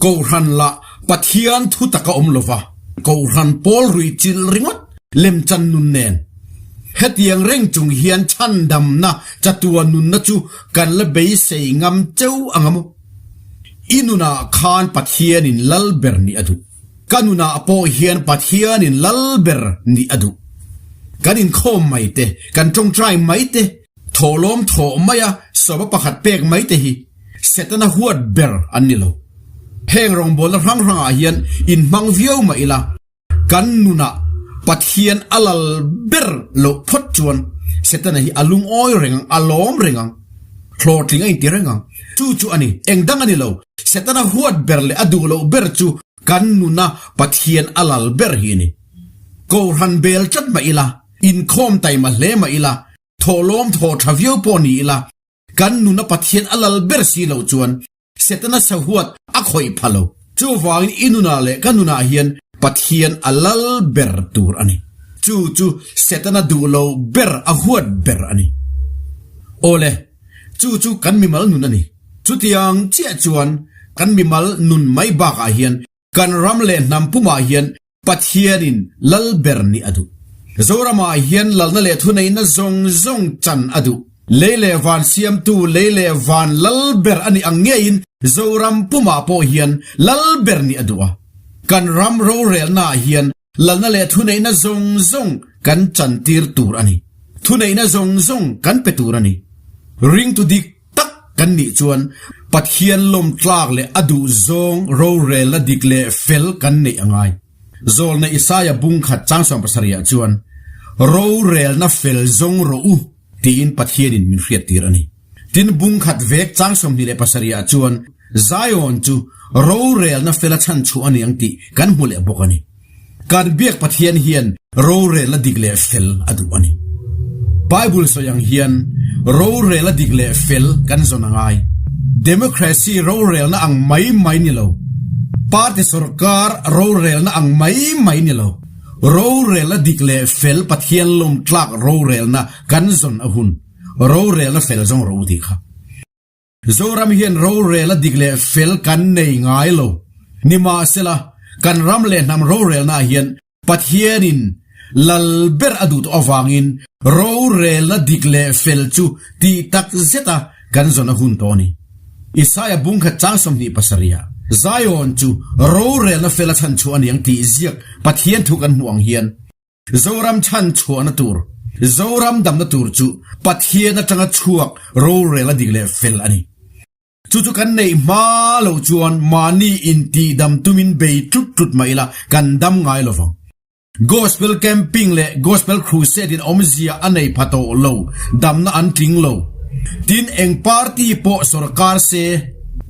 Kohhran lah Pathian thu taka awm lova Kohhran pawl ruihchilh ringawt lemchan nun nen. Hetiang reng chung hian chhandamna chatuan nunna chu kan la beisei ngam cheu ang a maw? I nunah khan Pathianin lal ber nih a duh. Ka nunah pawh hian Pathianin lal ber nih a duh. Kan inkhawm mai te, kan tawngtai mai te, thawhlawm thawh maia sawma pakhat pek mai te hi Setana huat ber an ni lo. Heng rawngbawlna hrang hrangah hian inhmang viau mah ila, kan nunah Pathian a lal ber loh phawt chuan Setana hi a lungawi reng ang, a lawm reng ang, hlawhtling a inti reng ang. Chu chu a ni, eng dang a ni lo. Setana huat ber leh a duh loh ber chu kan nuna Pathian a lal ber hi a ni. Kohhran bel tlat mah ila, inkhawm taima hle mah ila, thawhlawm thaw tha viau pawh ni ila, kan nuna Pathian a lal ber si loh chuan Setana sahuat a khawih pha lo. Chuvangin i nunah leh ka nunah hian Pathian a lal ber tur a ni. Chu chu Setana duh lo ber a huat ber a ni. Awle, chu chu kan mimal nun a ni. Chutiang chiah chuan kan mimal nun mai bakah hian kan ram leh hnam pumah hian Pathianin lal ber nih a duh. Zoramah hian lalna leh thuneihna zawng zawng chan a duh. Lei leh van siamtu lei leh van lal ber a nih ang ngeiin Zoram pumah pawh hian lal ber nih a duh a. Kan ram rorelnaah hian lalna leh thuneihna zawng zawng kan chantir tur a ni. Thuneihna zawng zawng kan pe tur a ni. Ringtu dik tak kan nih chuan Pathian lawm tlak leh a duh zawng rorelna dik leh fel kan neih a ngai. Zawlna Isaia bung khat chang 70 ah chuan, Rorelna fel zawng rawh u tiin Pathianin min hriattir a ni. Tin, bung khat vek chang 27 ah chuan Zion chu rorelna fela chhan chhuah a ni ang tih kan hmu leh bawk a ni. Kan biak Pathian hian rorelna dik leh fel a duh a ni. Bible sawi ang hian rorelna dik leh fel kan zawn a ngai. Democracy rorelna ang mai mai ni lo, party sorkar rorelna ang mai mai ni lo, rorelna dik leh fel Pathian lawmtlak rorelna kan zawn a hun. Rorelna fel zawng rawh u tih kha. Zoram hian rorel a dik leh fel kan nei ngai lo. Nimahsela, kan ram leh hnam rorelnaah hian Pathianin lal ber a duh tawh avangin rorelna dik leh fel chu tih tak zeta kan zawn a hun tawh a ni. Isaia bungkhat chang 27 ah Zion chu rorelna fel a chhanchhuah a ni ang tih ziak Pathian thu kan hmuh ang hian, Zoram chhan chhuahna tur, Zoram damna tur chu Pathian atanga chhuak rorel a dik leh fel a ni. Chu chu kan neih hma loh chuan mahni intihdam tumin bei tlut tlut mah ila kan dam ngai lo vang. Gospel camping leh Gospel crusade in awmzia a nei pha tawh lo, damna an tling lo. Tin, eng party pawh sorkar se,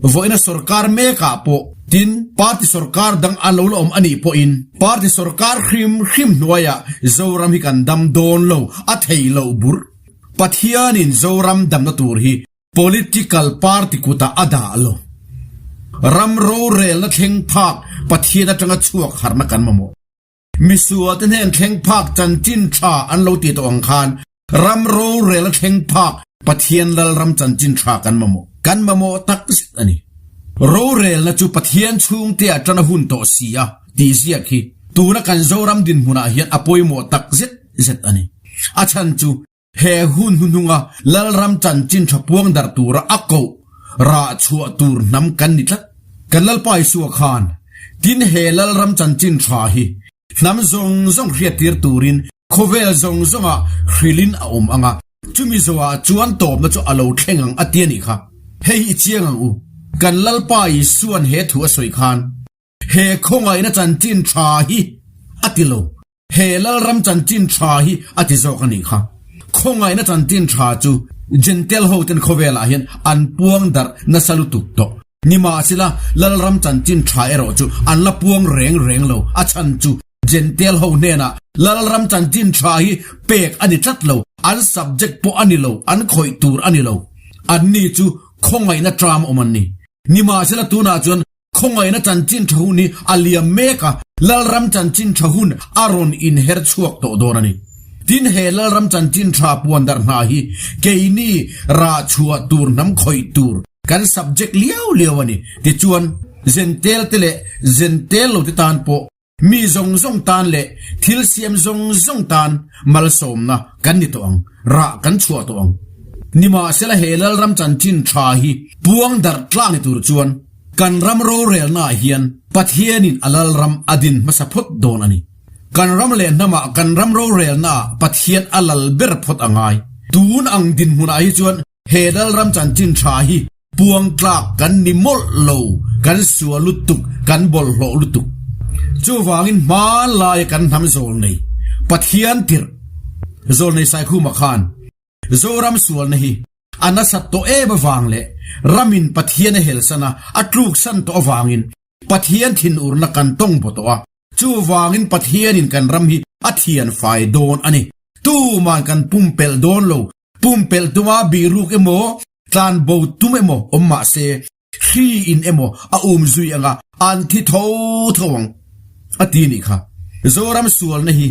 vawiina sorkar mekah pawh, Tin, party sorkar dang a lo la awm a nih pawhin party sorkar hrim hrim hnuaiah Zoram hi kan dam dawn lo, a thei loh burh. Pathianin Zoram damna tur hi political party kutah a dah lo. Ram rorelna thleng phak Pathian atanga chhuak harhna kan mamawh. Misual te hnen thleng phak chanchin tha an lo ti tawh ang khan ram rorel a thleng phak Pathian Lalram chanchin tha kan mamawh. Kan mamawh tak zet a ni. Rorelna chu Pathian chhungte ah tan a hun tawh si a tih ziak hi tuna kan Zoram dinhmunah hian a pawimawh tak zet zet a ni. A chhan chu He hun hnuhnunga Lalram chanchin tha puang darh tura a koh rah chhuah tur hnam kan ni tlat. Kan Lalpa Isua khan, Tin he Lalram chanchin tha hi hnam zawng zawng hriattir turin khawvel zawng zawngah hrilhin a awm ang a, chumi zawhah chuan tawpna chu a lo thleng ang a ti a nih kha. Hei hi i chiang ang u. Kan Lalpa Isua'n he thu a sawi khan, He khawngaihna chanchin tha hi a ti lo. He Lalram chanchin tha hi a ti zawk a nih kha. Khawngaihna chanchin tha chu Jentail hoten khawvelah hian an puang darh nasa lutuk tawh. Nimahsela, Lalram chanchin tha erawh chu an la puang reng reng lo. A chhan chu Jentail ho hnenah Lalram chanchin tha hi pek a ni tlat lo, an subject pawh a ni lo, an khawih tur a ni lo. Anni chu khawngaihna tram awm an ni. Nimahsela tunah chuan Khawngaihna chanchin tha hun hi a liam mek a, Lalram chanchin tha hun a rawn inher chhuak tawh dawn a ni. Tin, he Lalram chanchin tha puan darh hna hi keini rah chhuah tur hnam khawih tur kan subject liau liau a ni. Tichuan, Zentel te leh Zentel lo te tan pawh Mi zawng zawng tan leh thil siam zawng zawng tan malsawmna kan ni tawh ang, rah kan chhuah tawh ang. Nimahsela he Lalram chanchin tha hi puang darh tlang ni tur chuan kan ram rorelnaah hian Pathianin a Lalram a din hmasa phawt dawn a ni. Kan ram leh hnamah kan ram rorelnaah Pathian a lal ber phawt a ngai. Tun ang dinhmunah hi chuan He Lalram chanchin tha hi puang tlak kan ni mawlh lo, kan sua lutuk, kan bawlhhlawh lutuk. Chuvangin hmanlaia kan hnam zawlnei, Pathian tirh, zawlnei Saikhuma khan Zoram sualna hi a nasat tawh em avang leh ramin Pathian a helsan a, a tluksan tawh avangin Pathian thinurna kan tawng baw tawh a, Chuvangin Pathianin kan ram hi a thian fai dawn a ni. Tuman kan pumpelh dawn lo. Pumpelh tuma bihruk emaw, tlanbo tum emaw awm mah se, hri in emaw a um zui anga an thi tho tho ang, a ti nih kha. Zoram sualna hi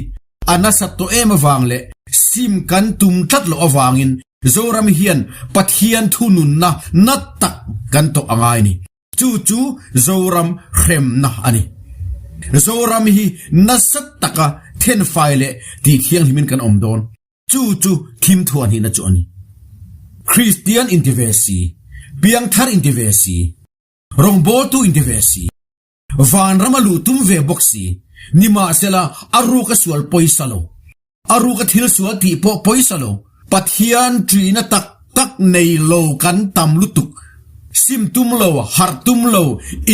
a nasat tawh em avang leh sim kan tum tlat loh avangin. Zoram hian Pathian thununna na tak kan tawh a ngai ni. Chu chu Zoram hremna a ni. Zoram hi nasa taka thenfai leh tihthianghlimin kan awm dawn. Chu chu thim thuah hnihna chu a ni. Kristian inti ve si, piangthar inti ve si, rawngbawltu inti ve si, vanrama luh tum ve bawk si, nimahsela a ruka sual pawisa lo, a ruka thil sual tih pawh pawisa lo, Pathian ṭihna tak tak nei lo kan tam lutuk, sim tum lo, harh tum lo,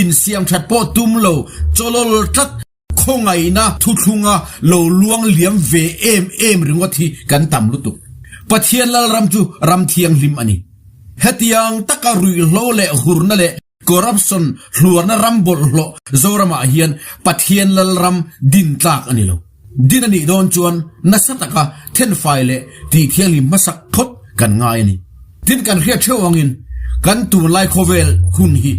insiamṭhat pawh tum lo, chawlawl tlat, Khawngaihna thuthlunga lo luang liam ve em em ringawt hi kan tam lutuk. Pathian Lalram chu ram thianghlim a ni. Hetiang taka ruihhlo leh hurna leh corruption hluarna ram bawlhhlawh Zoramah hian Pathian Lalram din tlak a ni lo. Din a nih dawn chuan nasa taka thenfai leh tih thianghlim hmasak phawt kan ngai a ni. Tin kan hriat theuh angin kan tunlai khawvel hun hi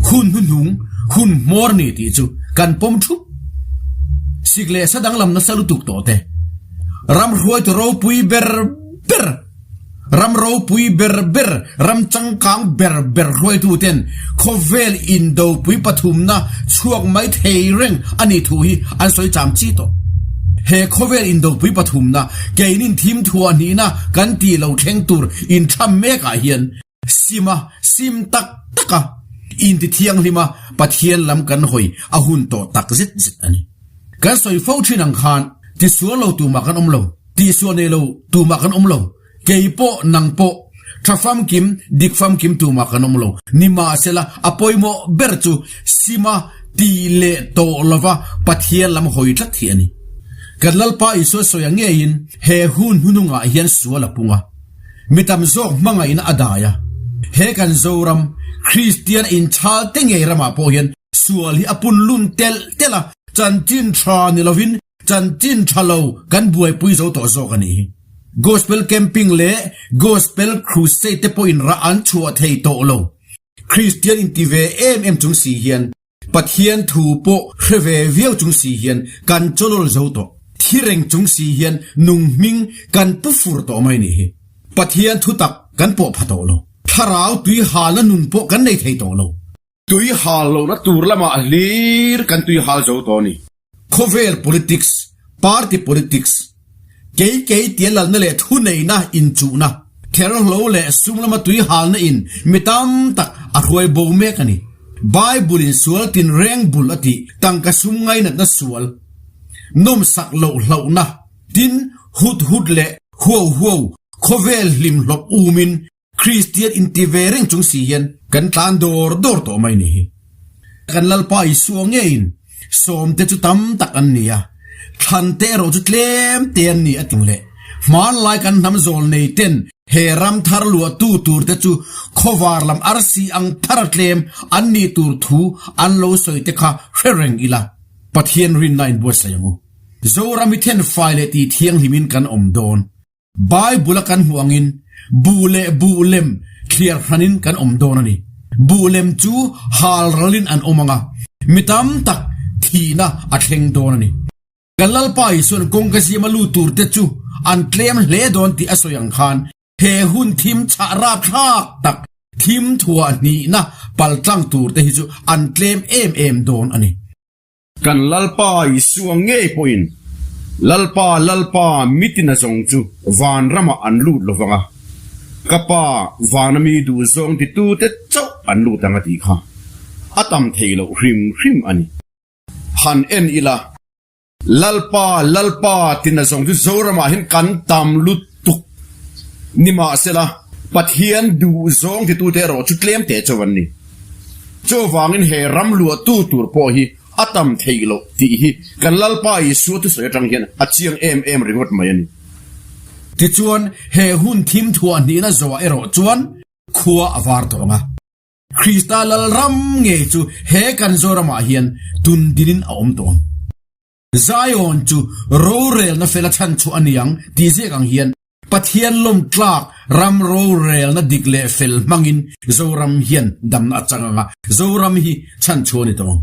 hun hnuhnung hun hmawr ni tih chu kan pawm thup. Sik leh sa danglam nasa lutuk tawh te, ram hruaitu ropui ber ber, ram ropui ber ber, ram changkang ber ber hruaitu ten khawvel indopui pathumna chhuak mai thei reng a nih thu hi an sawi cham chi tawh. He khawvel indopui pathumna keinin thim thuah hnihna kan tih lo thleng tur intham mekah hian sima sim tak taka inti thianghlima Pathian lam kan hawi a hun tawh tak zet zet a ni. Kan sawi fo thin ang khan tisual lo tumah kan awm lo, tihsual nei lo tumah kan awm lo. Kei pawh, nang pawh, tha famkim, dik famkim tumah kan awm lo. Nimahsela, a pawimawh ber chu sima tih leh tawh lova Pathian lam hawi tlat hi a ni. Kan Lalpa Isua sawi ang ngeiin he hun hnunungah hian sual a pung a, mi tam zawk hmangaihna a dai a. He kan Zoram, Kristian inchhal te ngei ramah pawh hian sual hi a pun lun telh telh a, chanchin tha ni lovin Chanchin tha lo kan buaipui zo tawh zawk a nih hi. Gospel Camping leh Gospel Crusade te pawhin rah an chhuah thei tawh lo. Kristian inti ve em em chung si hian Pathian thu pawh hre ve viau chung si hian kan chawlawl zo tawh. Thi reng chung si hian nung hming kan pu fur tawh mai nih hi. Pathian thu tak kan pawh pha tawh lo. Thlarau tui halna nun pawh kan nei thei tawh lo. Tui hal lohna tur lamah hlir kan tui hal zo tawh a ni. Khawvel politics, party politics, kei kei tia lalna leh thuneihna inchuhna, therhlo leh sum lama tui halna in mi tam tak a hruai bo mek a ni. Bible in sual tinreng bul a tih tangka sum ngainatna sual, nawmsak loh hlauhna, tin hut hut leh huau huau khawvel hlimhlawp umin Kristian inti ve reng chung si hian kan tlan dawr dawr tawh mai ni hi. Kan Lalpa Isua ngeiin sawmte chu tam tak an ni a, thlante erawh chu tlem te an ni a ti leh. Hmanlai kan hnam zawl nei ten he ram thar luahtu turte chu khawvar lam arsi ang thar a tlem an nih tur thu an lo sawi te kha hre reng ila Pathian rinna inbuatsaih ang u. Zoram hi thenfai leh tih thianghlimin kan awm dawn. Bible a kan hmuh angin buh leh buh lem thliar hranin kan awm dawn a ni. Buh lem chu hal ralin an awm ang a, mi tam tak thihna a thleng dawn a ni. Kan Lalpa Isua'n kawngka siama lut turte chu an tlem hle dawn tih a sawi ang khan he hun thim chhah rapthlak tak thim thuah hnihna paltlang turte hi chu an tlem em em dawn a ni. Kan Lalpa Isua ngei pawhin, Lalpa, Lalpa, mitin a zawng chu van ramah an lut lo vang a, ka Pa vana mi duhzawng titute chauh an lut ang a tih kha a tam thei loh hrim hrim a ni. Han en ila, Lalpa, Lalpa tin a zawng chu Zoramah hian kan tam lutuk. Nimahsela, Pathian duhzawng titute erawh chu tlem teh chauh an ni. Chuvangin he ram luahtu tur pawh hi a tam theih loh tih hi kan Lalpa Isua thusawi atang hian a chiang em em ringawt mai a ni. Tichuan, he hun thim thuah hnihna zawhah erawh chuan khua a var tawh ang a. Krista Lalram ngei chu he kan Zoramah hian tun dinin a awm tawh ang. Zion chu rorelna fela chhan chhuah a ni ang tih ziak ang hian Pathian lawmtlak ram rorelna dik leh fel hmangin Zoram hian damna a chang ang a, Zoram hi chhan chhuah a ni tawh ang.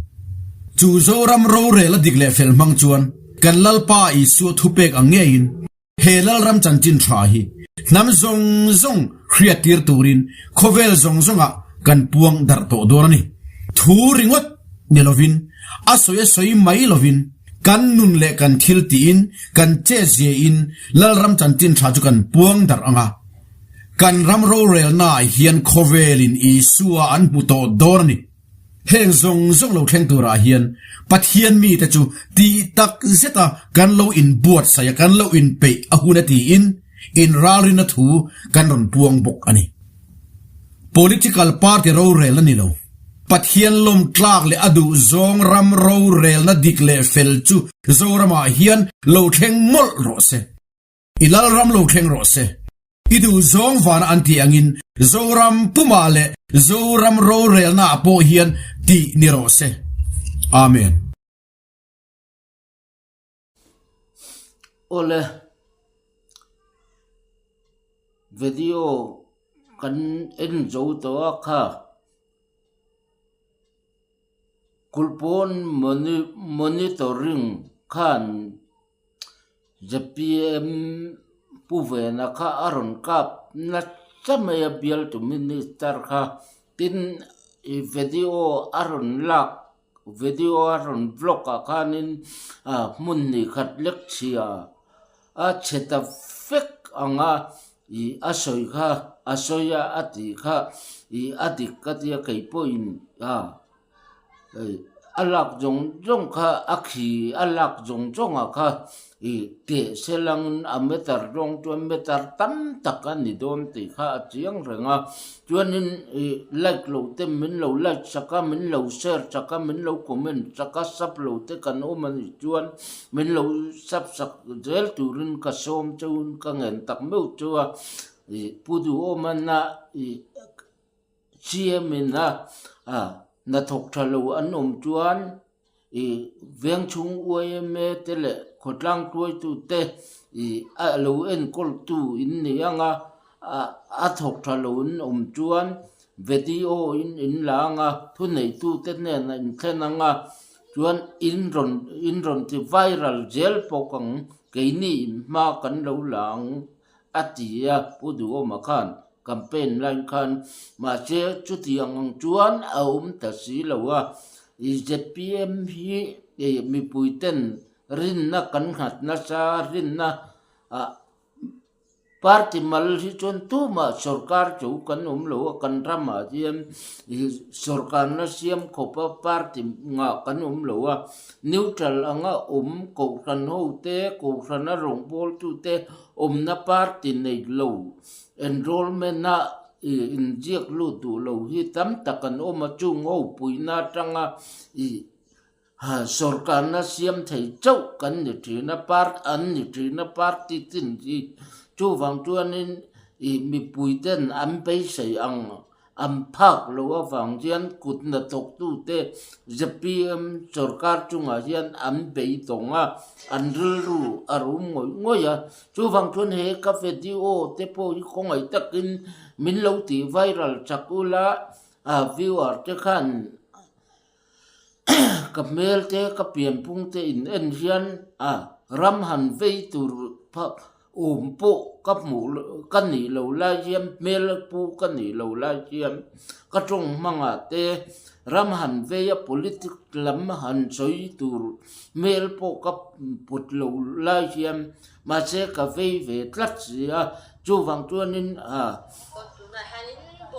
Chu Zoram rorelna dik leh fel hmang chuan kan Lalpa Isua thupek ang ngeiin. He Lalram chanchin tha hi hnam zawng zawng hriattir turin khawvel zawng zawngah kan puang darh tawh dawn a ni. Thu ringawt ni lovin, a sawi a sawi mai lovin, kan nun leh kan thil tiin, kan chetziain Lalram chanchin tha chu kan puang darh ang a. Kan ram rorelnaah hian khawvelin Isua an hmu tawh dawn a ni. Heng zawng zawng lo thleng turah hian Pathian mite chu tih tak zeta kan lo inbuatsaih a, kan lo inpeih a hun a tiin inralrinna thu kan rawn puang bawk a ni. Political party rorelna ni lo, Pathian lawm tlak leh a duh zawng ram rorelna dik leh fel chu Zoramah hian lo thleng mawlh rawh se. I Lalram lo thleng rawh se. I duh zawng vana an tih angin Zoram pumah leh Zoram rorelnaah pawh hian tih ni rawh se. Amen. Awle, video kan en zo tawh a kha. Kulhpawn monitoring khan ZPM Pu Vena kha a rawn kap nasa mai a bialtu minister kha tin ih video a rawn lak video a rawn vlog ah khanin ah hmun hnih khat lek chhia a chhe ta vek ang a ih a sawi kha a sawi a a tih kha ih a dik ka tia kei pawhin ah a lak zawng zawng kha a khi a lak zawng zawng ah kha ih teh se langin a meter rawng chuan meter tam tak a ni dawn tih kha a chiang reng a chuanin ih like lo te min lo like sak a min lo share sak a min lo comment sak a sub lo te kan awm a nih chuan min lo sub sak zel turin ka sawm chauhin ka ngen tak meuh chu a ih pu duhawmana ih. Chiamin a hnathawk tha lo an awm chuan ih veng chhung yma te leh khawtlang tuaitu te ih a lo enkawl tu in ni ang a a thawk tha lo an awm chuan video in in la ang a thuneitu te hnenah in thlen ang a chuan in rawn in rawn ti viral zel bawk ang keini in hma kan lo la ang a ti a Pu Duhawma khan. Campaign lai khan mahse chutiang ang chuan a awm ta si lo a, ZPM hi mipui ten rinna kan nghat nasa a, rinna ah party mal hi chuan tumah sorkar chu kan awm lo a, kan ramah hian sorkarna siam khawpa party ngah kan awm lo a, neutral anga awm kohhran ho te, kohhrana rawngbawltute awmna party nei lo. Enrollment a inziak lut duh lo hi tam tak an awm a, chung ho puihna atanga ih sorkarna siam thei chauh kan ni thin a, part an ni thin a party tin hi chuvang chuanin ih mipui ten an beisei ang. An phak lo avang hian kut hnathawktute zpm sorkar chungah hian an beidawng a, an rilru a rum ngawih ngawih a. Chuvang chuan he ka video te pawh hi khawngaih takin min lo tih viral chak ula, viewer te khan Ka hmel te ka pianphung te in en hian a ram han vei tur awm pawh ka hmuh ka nih lo lai hian hmel pu ka nih lo lai hian ka tawng hmangah te ram han vei a politic lam han sawi tur hmel pawh ka put lo lai hian mahse ka vei ve tlat si a chuvang chuanin a.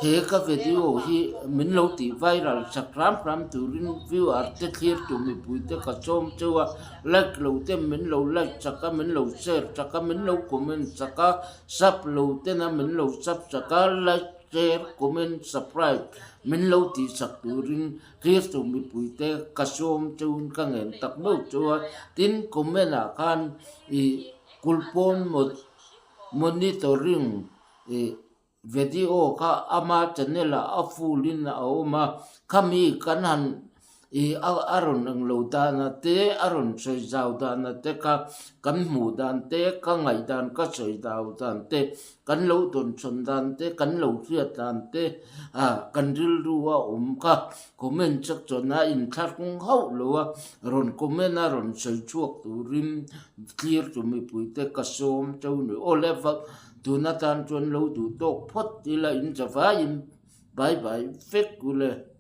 He ka video hi min lo tih viral sak hram hram turin viewer te thlir tu mipui te ka sawm cheu a, like lo te min lo like chak a, min lo share chak a, min lo comment chak a, sub lo tena min lo sub chak a, like, share, comment, subscribe min lo tih sak turin thlir tu mipui te ka sawm cheuin ka ngen tak meuh cheu a, tin comment ah khan ih kulhpawn monitoring ih Video kha ama channel ah a full in a awm a, khami kan han I a rawn eng lo dana te, a rawn sawi zau dana te kha kan hmuh dan te, ka ngaih dan, ka sawi zau dan te, kan lo dawnsawn dan te, kan lo hriat dan te ah kan rilru a awm kha comment section a inthlahrung hauh lo a, rawn comment a rawn sawi chhuak turin thlir chu mipuite ka sawm cheu ni. Aw le tun atan chuan lo duh tawk phawt ila in zavaiin bye bye vek u le.